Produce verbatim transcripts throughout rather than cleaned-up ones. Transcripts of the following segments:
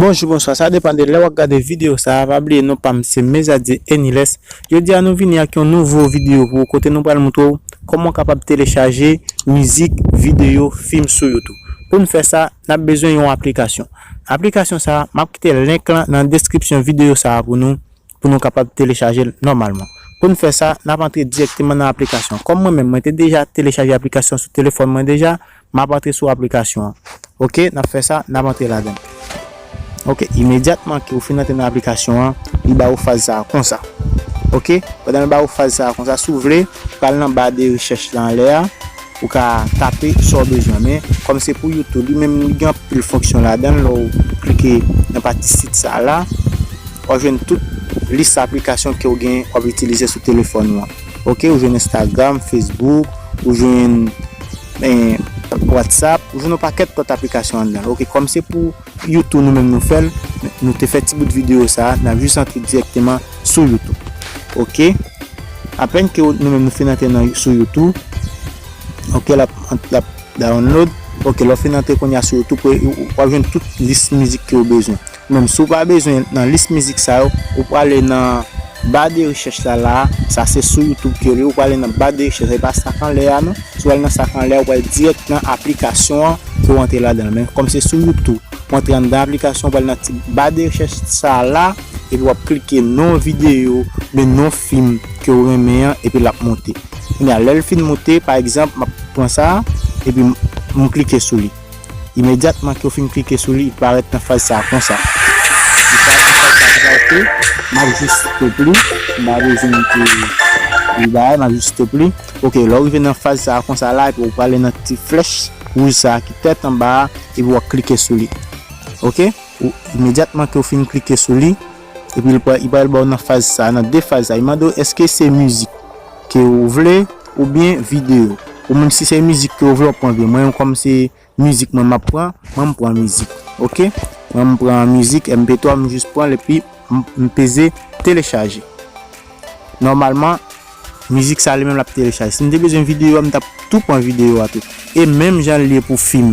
Bonjou, bonswa, sa depann de lè w ap gade videyo sa a. Pa bliye non pa m se Mezadye Eniles. Jodi a nou vini ak yon nouvo videyo pou ou, kote nou pral montre w kòman w kapab telechaje mizik, videyo, fim sou YouTube. Pou n fè sa, n ap bezwen yon aplikasyon. Aplikasyon sa a, m ap kite link lan nan deskripsyon videyo sa a pou nou, pou nou kapab telechaje l nòmalman. Pou n fè sa, n ap antre dirèkteman nan aplikasyon. Kòm mwen menm, mwen te deja telechaje aplikasyon sou telefòn mwen deja, m ap antre sou aplikasyon an. Oke, n ap fè sa, n ap antre ladan l. Oke, imedyatman ke ou fin antre nan aplikasyon an, li ba ou faz sa a konsa. Oke, pandan l ba ou faz sa a konsa, si w vle, ou ka al nan ba de rechèch la anlè a, ou ka tape sa w bezwen. Men, kòm se pou YouTube, li menm li gen anpil fonksyon ladan l, lè w klike nan pati sit sa a la, w ap jwenn tout lis aplikasyon ke w gen, w ap itilize sou telefòn ou an. Oke, ou jwenn Instagram, Facebook, ou jwenn, eh, WhatsApp, ou jwenn yon pakèt lòt aplikasyon anndan l. Oke, kòm se pou YouTube nou menm nou fè l, nou te fè ti bout videyo sa a, n ap jis antre dirèkteman sou YouTube. Oke, apèn ke nou menm nou fin antre nan, sou YouTube, oke, l ap, l ap download. Oke, lè w fin antre kounye a sou YouTube, ou, ou, w ap jwenn tout lis mizik ke w bezwen. Menm si w pa bezwen nan lis mizik sa yo, ou prale nan ba de rechèch la la, sa se sou YouTube ke li, ou prale nan ba de rechèch, se pa sa k anlè a non. Si w al nan sa k anlè a, ou pral dirèk nan aplikasyon an ke w antre ladan l. Men kòm se sou YouTube, ou antre anndan aplikasyon, ou pral nan ti ba de rechèch sa la, epi w ap klike non videyo, men non fim ke w renmen an, epi l ap monte. Kounye a, lè l fin monte, pa egzanp, m ap pran sa, epi m, m klike sou li. Imedyatman ke w fin klike sou li, li parèt nan faz sa a konsa. Li parèt nan faz sa a konsa, oke. M ap jis stop li. M pa bezwen ke li bay, m ap jis stop li. Oke, lè w rive nan faz sa a konsa la, epi w prale nan ti flèch wouj sa a ki tèt anba a, epi w ap klike sou li. Oke? Ou, imedyatman ke w fin klike sou li, epi li pral, li pral ba w nan faz sa a, nan de faz sa a. Li mande w èske se mizik ke w vle oubyen videyo. Ou menm si se mizik ke w vle, w pran videyo. Mwen menm kòm se mizik mwen m ap pran, mwen m pran mizik. Oke? Mwen m pran mizik M P twa, m jis pran l epi m, m peze telechaje. Nòmalman, mizik sa li menm l ap telechaje. Si m te bezwen videyo a, m t ap tou pran videyo a tou. E menm jan l ye pou fim.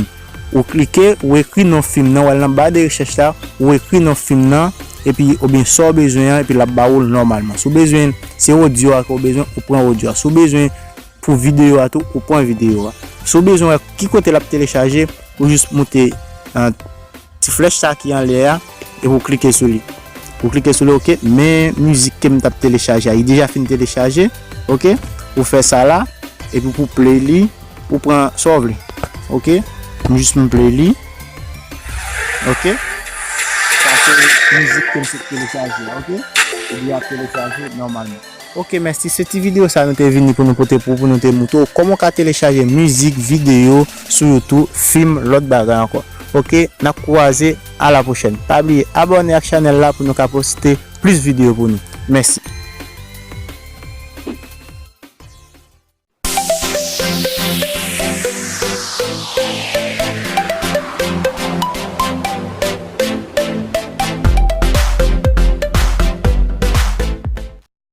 Ou klike, ou ekri non fim nan, w al nan ba de rechèch la, ou ekri non fim nan, epi oubyen sa w bezwen an, epi l ap ba ou l nòmalman. Si w bezwen, se odyo a ke w bezwen, ou pran odyo a. Si w bezwen pou videyo a tou, ou pran videyo a. Si w bezwen wè ki kote l ap telechaje, ou jis moute, ah, ti flèch sa ki anlè a, epi w klike sou li. Ou klike sou li, oke, men mizik ke m t ap telechaje a, li deja fin telechaje, oke? Ou fè sa la, epi pou play li, ou pran sa w vle, oke? M jis m play li, oke? Sa se mizik ke m sot telechaje a, oke? Epi l ap telechaje nòmalman. Oke, mèsi. Se ti videyo sa nou te vini pou nou pote pou, pou nou te moutre w kòman w ka telechaje mizik, videyo sou YouTube, fim, lòt bagay ankò. Oke, n ap kwaze, a la pwochèn. Pa bliye abòne ak chanèl la pou nou ka poste plis videyo pou nou. Mèsi.